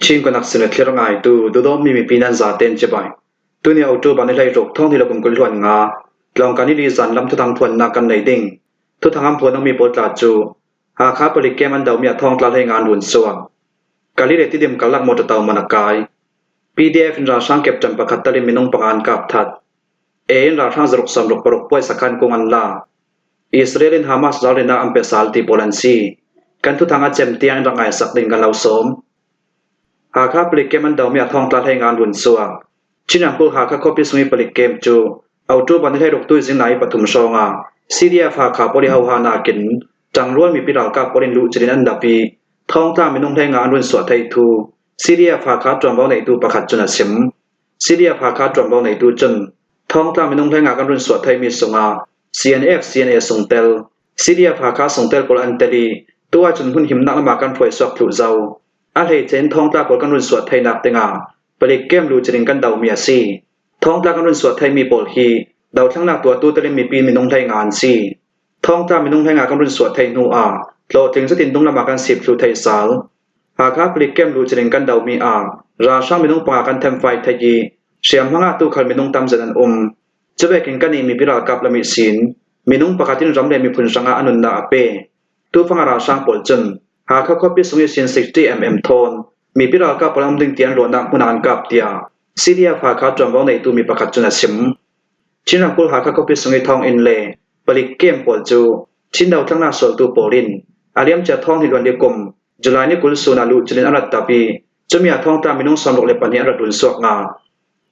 Chinkunak sin le thlir ngaitu duhdawmi mipi nan zaten cibai. Tuni October ni 16 thawng ni le kum 25 tlawngka ni li zan lam thuthang phuannak kan nei ding. Thuthang an phuan mi pawl tla cu Hakha palik kem an domi a thawng tla hlei nga an run suak. Kali le Tidim karlak motor to man a kai. PDF in ralhrang captain pakhat tal in minung panga an kap that. A in ralhrang zaruk 66 puai sakhan kung an la. Israel in Hamas ralrinnak an pe sal ti pawl an si. Kan thuthang a cem tiang in rak ngai sak ding kan lo sawm. Hakha palik camp an domi a thongtla hlei nga an run suak. Chin ramkulh Hakha khuapi sung i palik camp cu October ni 16 tuizing nai pathum hrawng ah CDF Hakha pawl i hoha nakin ṭangrual mipi ralkap pawl in luhchin in an dap i thongtla minung hlei nga an run suah thei thu CDF Hakha ṭuanvo neitu pakhat cun a chim. CDF Hakha ṭuanvo neitu cun thongtla minung hlei nga kan run suah theimi sungah CNF CNA sungtel CDF Hakha sungtel pawl an tel i tu ahcun hmun himnak lam ah kan hruai suak thlu zau. A hleice in thongtla pawl kan run suah theinak dingah palik camp luchin in kan domi a si. Thongtla kan run suah theimi pawl hi dothlannak tuahtu telin mipi minung hlei nga an si. Thongtla minung hlei nga kan run suah thei hnu ah hlawhtling zetin dunglam ah kan sip thlu thei sal. Hakha palik camp luchin in kan domi ah ralhrang minung panga kan themfai thei i hriamhmang ah tukhal minung tam zet an um. Cuvekin kan nih mipi ralkap lam i sin minung pakhat in ram le miphun hrangah a nunnak a pe. Tufang a ralhrang pawl cun Hakha khuapi sung i sin 60 mm thawn mipi ralkap pawl an um ding ti an ruahnak hmun ah an kap tiah CDF Hakha ṭuanvo neitu mi pakhat cun a chim. Chin ramkulh Hakha khuapi sung i thawnginn le palik camp pawl cu Chin dothlannak sualtu pawl in a liamcia thawng hi luan kum July ni 20 sun ah luhchin in an rat tap i cumi ah thongtla minung 62 an rat run suak nga.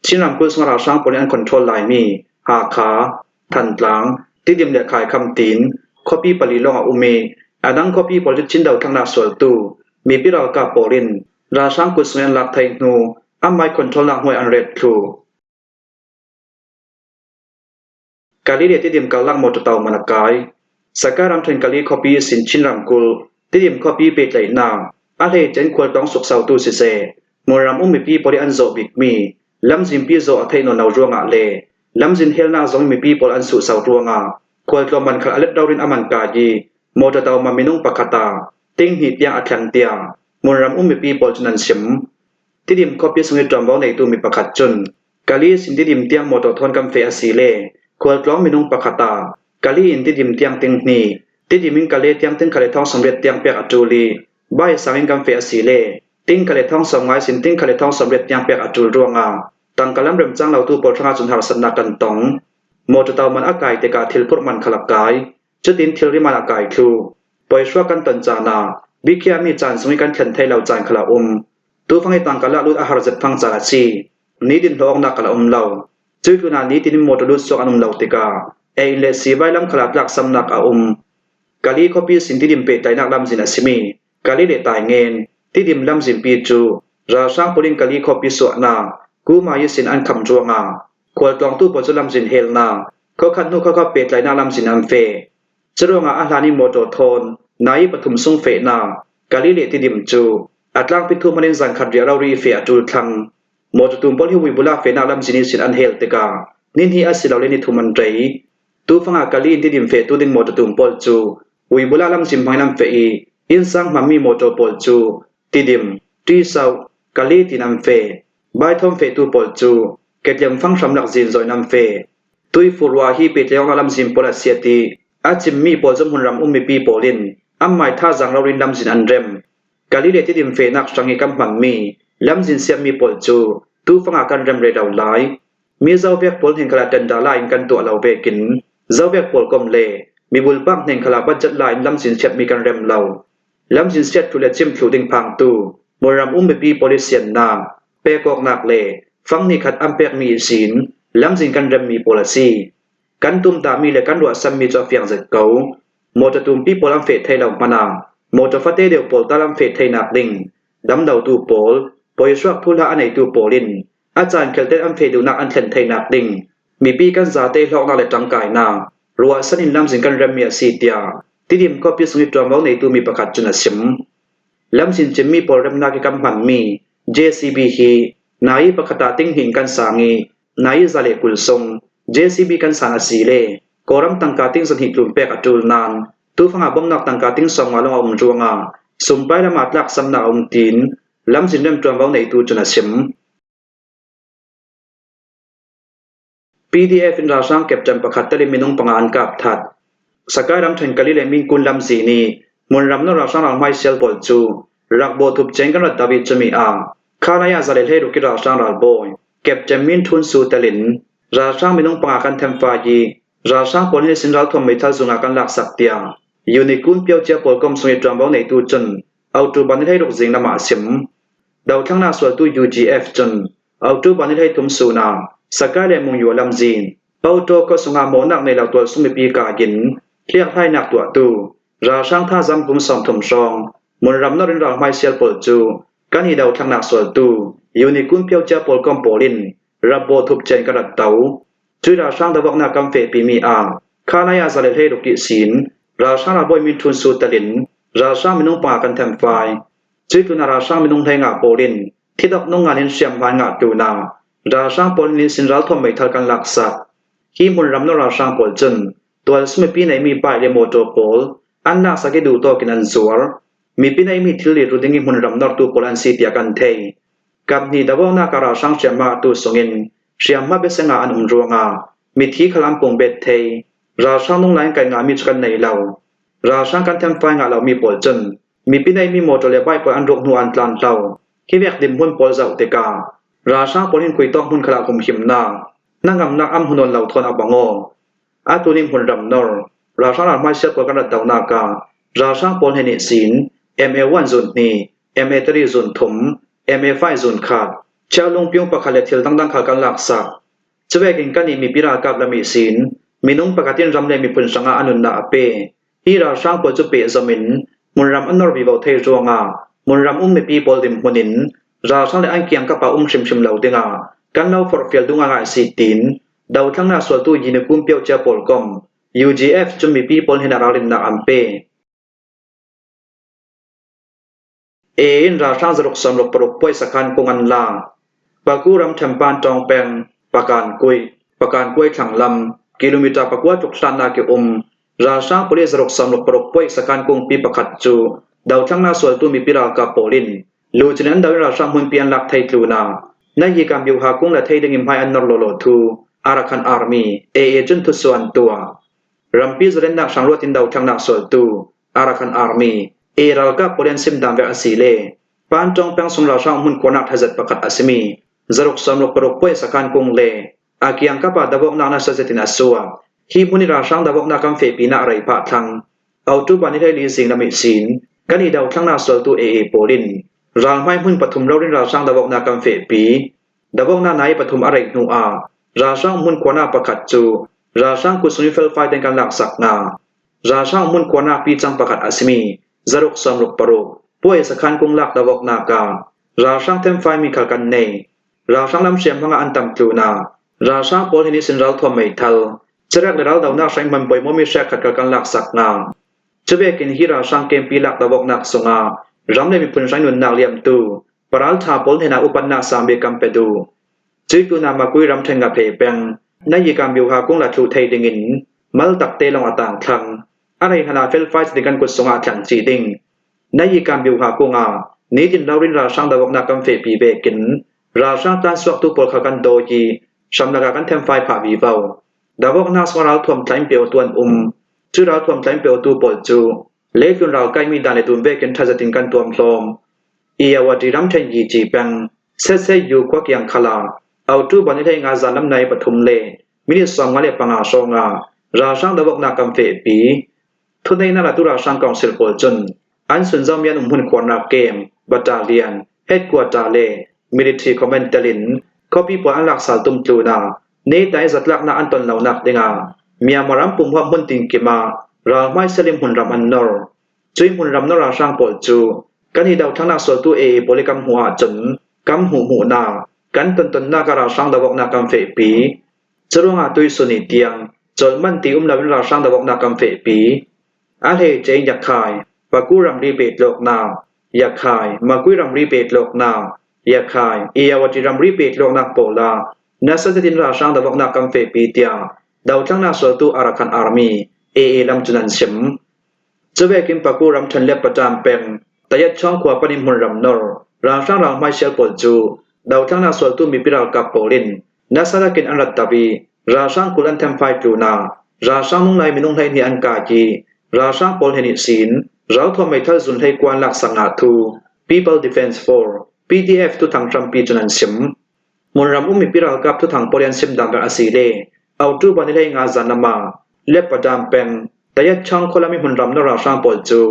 Chin ramkulh chung ralhrang pawl nih an control laimi Hakha, Thantlang, Tidim le Khaikham tiin khuapi pali lawng a um i a dang khuapi pawl cu Chin dothlannak sualtu mipi ralkap pawl in ralhrang kutsung in an lak thai hnu anmah control nak hnuai an ret thlu. Kali le Tidim karlak motor to man a kai. Saka ramṭhen Kali khuapi sin Chin ramkulh Tidim khuapi pehtlaihnak a hleice khualtlawng suksautu siseh, Hmunram um mipi pawl i an zawh bikmi lamzimpi zawh a theih nawn lo ruangah le lamzin helnak zong mipi pawl an suhsau ruangah khualtlawng man khal a let raurin a man kai i motor to ma minung pakhat ah ting hnih tiang a thleng tiah hmunram um mipi pawl cun an chim. Tidim khuapi sung i ṭuanvo neitu mi pakhat cun Kali sin Tidim tiang motor thawn kan feh a si le khualtlawng minung pakhat ah Kali in Tidim tiang ting hnih, Tidim in Kale tiang ting khat le thong 80 tiang pek a ṭul i Bai sang in kan feh a si le ting khat le thong 90 sin ting khat le thong 80 tiang pek a ṭul ruangah tangka lam remcang lotu pawl hrangah cun harsatnak kan tong. Motor to man a kai tikah thilphurh man kha la kai. Cutin thilri man a kai thlu. Poihruak kan ton caan ah bikhiahmi caan sung i kan thlen thai lo caan kha la um. Tufang i tangka lah lut a har zet fang caan a si. Nitin hlawknak kha la um lo. Cuitlun ah nitin in motor lut suak an um lo tikah ei le sivai lam kha la tlaksamnak a um. Kali khuapi sin tidim pehtlaihnak lamzin a simi Kali le Taingen tidim lamzinpi cu ralhrang pawl in Kali khuapi suahnak Kumayi sin an kham ruangah khualtlawngtu pawl cu lamzin helnak khuakhat hnu khuakhat pehtlaihnak lamzin an feh. Curuangah a hlan i motor thawn nai pathum sung fehnak Kali le Tidim cu a tlangpi thu hman in zankhat riah rori i feh a ṭul thlang. Motor tum pawl hi Vuibul ah fehnak lamzin in sin an hel tikah nihnih asilole nithum an rei. Tufang ah Kali in Tidim fehtu ding motor tum pawl cu Vuibul ah lamzin hmang in an feh i innsang hmangmi motor pawl cu Tidim, Ṭisau, Kali tiin an feh. Baithawm fehtu pawl cu ketlem fanghram lak zinzaw in an feh. Tuifur ruah hi pehtlaihawk lamzin pawl a si a ti. A chimmi pawl cu hmunram um mipi pawl in anmah thazaang lo in lamzin an rem. Kali le Tidim fehnak hrang i kan hmanmi lamzin siammi pawl cu tufang ah kan rem rero lai. Mi zovek pawl hnenkhala tender la in kan tuah lo vekin zovek pawl kom le mibulpak hnenkhala budget la in lamzin siammi kan rem lo. Lamzin siat thlu le chim thlu ding phangtu hmunram um mipi police siannak, pekawknak le fang nikhat an pekmi sin lamzin kan remmi pawl a si. Kan tumtahmi le kan ruahsammi cu a fiang zet ko. Motor tumpi pawl an feh thai lo hmanh ah motor fate deuh pawl tal an feh thainak ding damlotu pawl, poisuak thuhla a neitu pawl in a caan khelten an feh duhnak an thlen thainak ding mipi kan zate hlawknak le ṭangkainak ruahsan in lamzin kan remmi a si tiah Tidim khuapi sung i ṭuanvo neitu mi pakhat cun a chim. Lamzin cimmi pawl remnak i kan hmanmi JCB hi nai pakhat ah tinghnih in kan sang i nai 120 sung JCB kan sang a si le Kawlram tangka ting 200 tlum pek a ṭul nain tufang ah bawmhnak tangka ting 50 lawng a um ruangah sumpai ram ah tlaksamnak a um tiin Lamzin rianṭuanvo neitu cun a chim. PDF in ralhrang captain pakhat tel in minung panga an kap that. Sakai ramṭhen Kali le Minkun lamzi nih hmunram na ralhrang ralhmaisial pawl cu rakbaw thup ceng kan rat do i cumi ah Khalaya za le 16 i ralhrang ralbawi Captain Min Htun Su tel in ralhrang minung panga kan thenfai i ralhrang pawl nih sin ralthuam meithal zung ah kan laksak tiah Unikun Pyocia pawl kom sung i ṭuanvo neitu cun October ni 16 zing lam ah a chim. Dothlannak sualtu UGF cun October ni 33 sun ah Sakai le Mungyo lamzin Pauṭaw khua sungah mawhnak nei lo tualsung mipi kaa in hliakhlainak tuahtu ralhrang thazang kum 30 hrawng Munram nawr in ralhmaisial pawl cu kan i dothlannak sualtu Unikun Pyocia pawl kom pawl in Rabbaw thupcen kan rat to. Cui ralhrang dawaknak kan fehpimi ah Khalaya za le 16 i sin ralhrang ralbawi Min Htun Su tel in ralhrang minung panga kan thenfai. Cui tlun ah ralhrang minung 15 pawl in thidok nungan in hriamhman ngah tlun ah ralhrang pawl nih sin ralthuam meithal kan laksak. Hi hmunram na ralhrang pawl cun tual mipi neimi bike le motor pawl an laksak i duhtawk in an zuar. Mipi neimi thilri ru ding i hmunram nortu pawl an si tiah kan thei. Kaphnih dawawnak ah ralhrang hriamhma atu sungin hriamhma biaseng ah an um ruangah mithi khal an pung bet thei. Ralhrang nung lai in kai ngahmi cu kan nei lo. Ralhrang kan thenfai ngah lomi pawl cun mipi neimi motor le bike pawl an ruk hnu an tlan hlo. Hi vek dinhmun pawl zoh tikah ralhrang pawl hin kuitawk hmun khat ah humhimnak, hnangamnak am hunawn lo thawn a bang aw. Atu ning hmunram nor ralhrang ralhmaisial pawl kan rat donak ah ralhrang pawl he nih sin MA1 zun hnih, MA3 zun thum, MA5 zun khat, Chialungpyung pakhat le thil dangdang kha kan laksak. Cuvekin kan nih mipi ralkap lami sin minung pakhat in ram le miphun hrangah a nunnak a pe. Hi ralhrang pawl cu pehzom in hmunram an nor vivo thei ruangah hmunram um mipi pawl dinhmun in ralhrang le an kiangkap ah um hrimhrim lo dingah kan lo forhfial duh ngaingai a si tiin dothlannak sualtu Yinikum Pyocia pawl kom UGF cu mipi pawl hin ralrinnak an pe. E in ralhrang zaruk 66 puai sakhan kung an la. Paku ram ṭhempan ṭawng peng, Pakan kui, Pakan kuai thlanglam, kilometer pakua tluk hlannak i um, ralhrang police zaruk 66 puai sakhan kungpi pakhat cu dothlannak sualtu mipi ralkap pawl in luchin an do in ralhrang hmunpi an lak thei tluna. Na hi kam byuha kung le thei ding in hmai an nor lawlaw thu Arakan Army AA cun thusu an tuah. Rampi zalennak hrang ruat in dothlannak sualtu Arakan Army, A ralkap pawl an sim dan vek a si le Pantawng peng sung ralhrang hmun khuanak thazat pakhat a simi zaruk 66 puai sakhan kung le a kiangkap ah dawoknak na sazet in a suak. Hi hmun i ralhrang dawoknak kan fehpi na a rei phah thlang. Autu pa ni hlei zing lam i sin kan i dothlangnak sualtu AA pawl in ralhmai hmun pathum rorin ralhrang dawoknak kan fehpi. Dawoknak nai pathum a rei hnu ah ralhrang hmun khuanak pakhat cu ralhrang kutsung i felfai ten kan laksak hna. Ralhrang hmun khuanak pi cang pakhat a simi zaruk 66 puai sakhan kunglak dawoknak ah ralhrang thenfaimi khal kan nei. Ralhrang lam hriamhmang ah an tam tluna. Ralhrang pawl hi nisin ralthuam meithal, carek le raldonak hrai hman poimomi hriakhat kal kan laksak hna. Cuvekin hi ralhrang kempi lak dawoknak sungah ram le miphun hrai nunnak liamtu paraltha pawl hnenah upatnak sangbik kan pe duh. Cuitu na Makui ramthen nga phe peng, na yikam byuha kung la thlu thei dingin mal takte lawng a tang thlang. A rei hlan ah felfai ding kan kut sungah thlang chih ding. Na yikam byuha kungah nitin raurin ralhrang dawoknak kan fehpi vekin ralhrang tlan suaktu pawl kha kan dawi i hramlak ah kan thenfai phah vivo. Dawoknak sung ralthuam tlain peo tu an um. Cu ralthuam tlain peo tu pawl cu leitlun ral kaimi dan le dun vekin thazatin kan tuam hlawm. Iyawati ramṭhen Yi peng, Setseyu khua kiang khala, Autu ban i 15 zan lam nai pathum le minute 55 hrawng ah ralhrang dawoknak kan fehpi. Thuneinak latu ralhrang council pawl cun an sunzomi an umhmun khuarnak camp, battalion, headquarter le military command tel in khuapi pawl an laksal tumtlun ah netai zatlaknak an ton lonak dingah Myanmar ram pumhuap hmun tinkim ah ralhmai salim hmunram an nor. Cui hmunram na ralhrang pawl cu kan i dothlannak sualtu AA pawl i kan hmuh ahcun kan hmuhhmuhnak, kan tontonnak ah ralhrang dawoknak kan fehpi. Curuangah tuisun i tiang cawlhmanh ti um loin ralhrang dawoknak kan fehpi. A hleice in Yakhai, Paku ramri pehtlawknak, Yakhai, Makui ramri pehtlawknak, Yakhai, Iyawati ramri pehtlawknak pawl ah nasa zetin ralhrang dawoknak kan fehpi tiah dothlannak sualtu Arakan Army AA lam cun an chim. Cuvekin Paku ramṭhen le Paṭam peng, Tayatchawng khua pan in hmunram nor. Ralhrang ralhmaisial pawl cu dothlannak sualtu mipi ralkap pawl in nasa takin an rat tap i ralhrang 20 an themfai tlun ah ralhrang nunglai minung 12 an kai i ralhrang pawl he nih siin ralthuam meithal zun hleikuan laksak ngah thu People Defense Force PDF tuthang hrampi cun an sim. Hmunram um mipi ralkap thuthang pawl an sim dang a si le October ni 15 zan lam ah Lepadam peng Tayatchang khualami hmunram na ralhrang pawl cu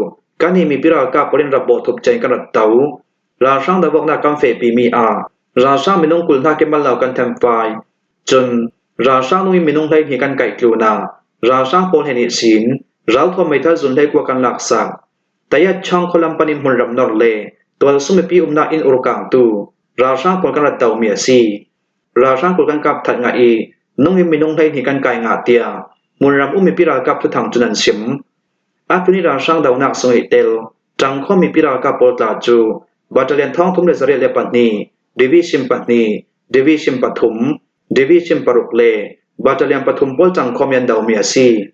kan hi mipi ralkap pawl in rak bawh thup chen kan rat to. Ralhrang dawknak kan fehpi mi ah ralhrang minung 20 hna kemal lo kan themfai. Cun ralhrang nung in minung 12 kan kaih tlun ah ralhrang pawl he nih sin ralthuam meithal zun 19 kan laksak. Tayatchang khualam pan in hmunram nor le tualsung mipi umnak inn urkangtu ralhrang pawl kan rat tomi a si. Ralhrang pawl kan kap that nga i nung in minung 12 kan kai nga tiah hmunram um mipi ralkap thuthang cun an chim. Atuni ralhrang donak sung i tel ṭangkhaw mipi ralkap pawl tla cu battalion 382, division 2, division 3, division 6 le battalion 3 pawl ṭangkhawmi an domi a si.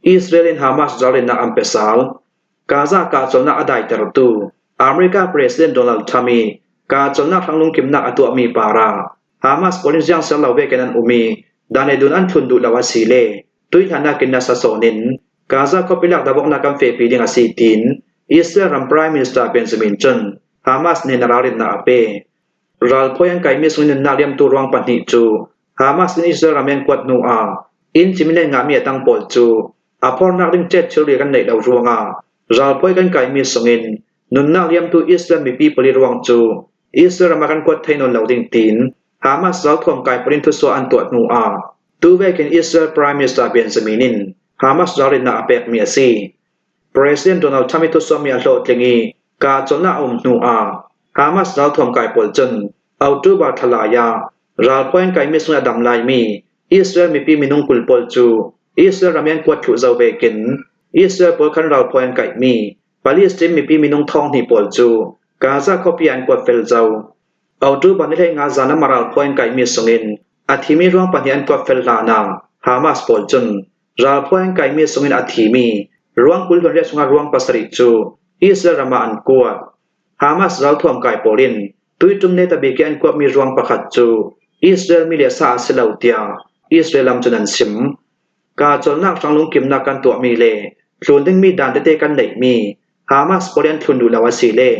Israel in Hamas ralrinnak an pe sal. Gaza kahcawlnak a daitertu America President Donald Trump i kahcawlnak hranglungkimnak a tuahmi par ah Hamas pawl in ziangser lo vekin an um i dan le dun an thlun duh lo a si le tuihlan nakin nasa sawn in Gaza khuapi lak dabawknak kan fehpi ding a si tiin Israel ram Prime Minister Benjamin cun Hamas nih na ralrinnak a pe. Ralphawi an kaimi sung in nunnak liamtu ruang pahnih cu Hamas in Israel ram an kuat hnu ah inn cim in an ngahmi a tang pawl cu a phornak ding chet thilri kan neih lo ruangah ralphawi kan kaimi sungin nunnak liamtu Israel mipi pali ruang cu Israel ram ah kan kuat thai nawn lo ding tiin Hamas ralthuam kai pawl in thusuah an tuah hnu ah tuvek in Israel Prime Minister Benjamin in Hamas ralrinnak a pekmi a si. President Donald Trump i thusuahmi a hlawhtling i kahcawlnak a um hnu ah Hamas ralthuam kai pawl cun October thla lai ah ralphawi an kaimi sung a dam laimi Israel mipi minung 20 pawl cu Israel ram i an kuat thlu zau vekin Israel pawl khan ralphawi an kaihmi Palestine mipi minung 2,000 pawl cu Gaza khuapi ah an kuat fel zau. October ni 15 zan ah ralphawi an kaihmi sungin a thimi ruang pahnih an kuat fel hlan ah Hamas pawl cun ralphawi an kaihmi sungin a thimi ruang 28 chungah ruang pasarih cu Israel ram ah an kuat. Hamas ralthuam kai pawl in tuitum netabik i an kuatmi ruang pakhat cu Israel mi le sa a si lo tiah Israel lam cun an chim. Kahcawlnak hranglungkimnak kan tuahmi le tlun dingmi dan tete kan neihmi Hamas pawl an thlun duh lo a si le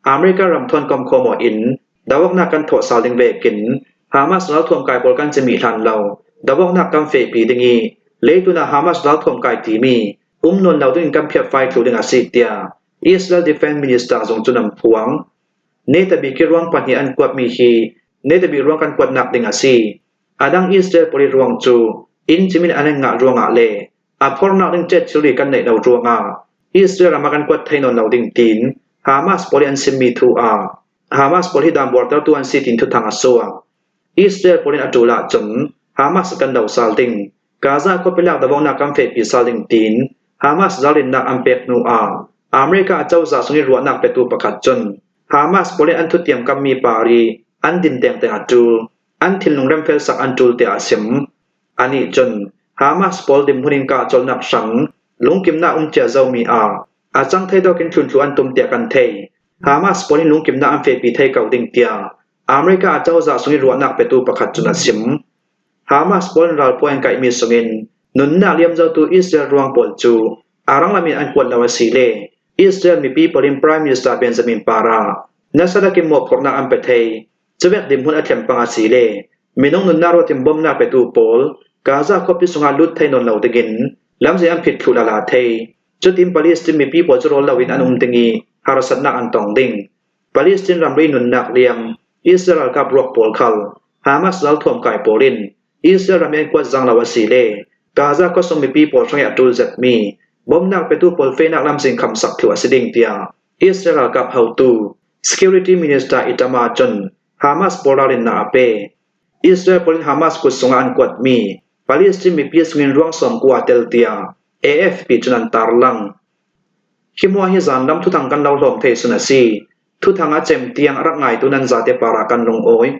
America ram thawnkom khuamaw in dawaknak kan thawh sal ding vekin Hamas ralthuam kai pawl kan cimih hlan lo dawaknak kan fehpi ding i leitun ah Hamas ralthuam kai timi um nawn lo ding in kan phiatfai thlu ding a si tiah Israel Defense Minister zong cun an phuang. Netabik i ruang pahnih an kuatmi hi netabik ruang kan kuatnak ding a si. A dang Israel pawl i ruang cu inn cim in an ngah ruangah le a phornak ding chet thilri kan neih lo ruangah Israel ram ah kan kuat thai nawn lo ding tiin Hamas pawl i an simmi thu ah Hamas pawl hi dam buartertu an si tiin thuthang a suak. Israel pawl in a ṭul ahcun Hamas kan do sal ding, Gaza khuapi lak davongnak kan fehpi sal ding tiin Hamas ralrinnak an pek hnu ah America acozah sung i ruahnak petu pakhat cun Hamas pawl i an thutiam kammi par i an din dengteng a ṭul, an thinlung remfel sak an ṭul tiah a chim. Anih cun Hamas pawl dimhmun in kahcawlnak hrang lungkimnak um cia zomi ah a cang thei dawk in thlunthlu an tum tiah kan thei. Hamas pawl in lungkimnak an fehpi thei ko ding tiah America acozah sung i ruahnak petu pakhat cun a chim. Hamas pawl in ralphawi an kaihmi sungin nunnak liam zotu Israel ruang pawl cu a ranglam in an kuat lo a si le Israel mipi pawl in Prime Minister Benjamin Para nasa takin mawhphurhnak an pe thei. Cuvek dirhmun a thlem pang a si le minung nunnak ruat in bawmhnak petu pawl Gaza khuapi sungah lut thei nawn lo dingin lamzin an phit thlu lala thei. Cutin Palestine mipi pawl cu rawl loin an um ding i harsatnak an tong ding. Palestine ramri nunnak liam Israel ralkap ruak pawl khal Hamas ralthuam kai pawl in Israel ram i an kuat zang lo a si le Gaza khuasung mipi pawl hrang i a ṭul zetmi bawmhnak petu pawl fehnak lamzin khamsak thlu a si ding tiah Israel ralkap haotu Security Minister Itamar cun Hamas pawl ralrinnak a pe. Israel pawl in Hamas kut sungah an kuatmi Palestine mipi sungin ruang 90 aa tel tiah AFP cun an tarlang. Hi hmuah hi zanlam thuthang kan lo hlawm thei sun a si. Thuthang a cem tiang a rak ngaitu nan zate par ah kan lungawi.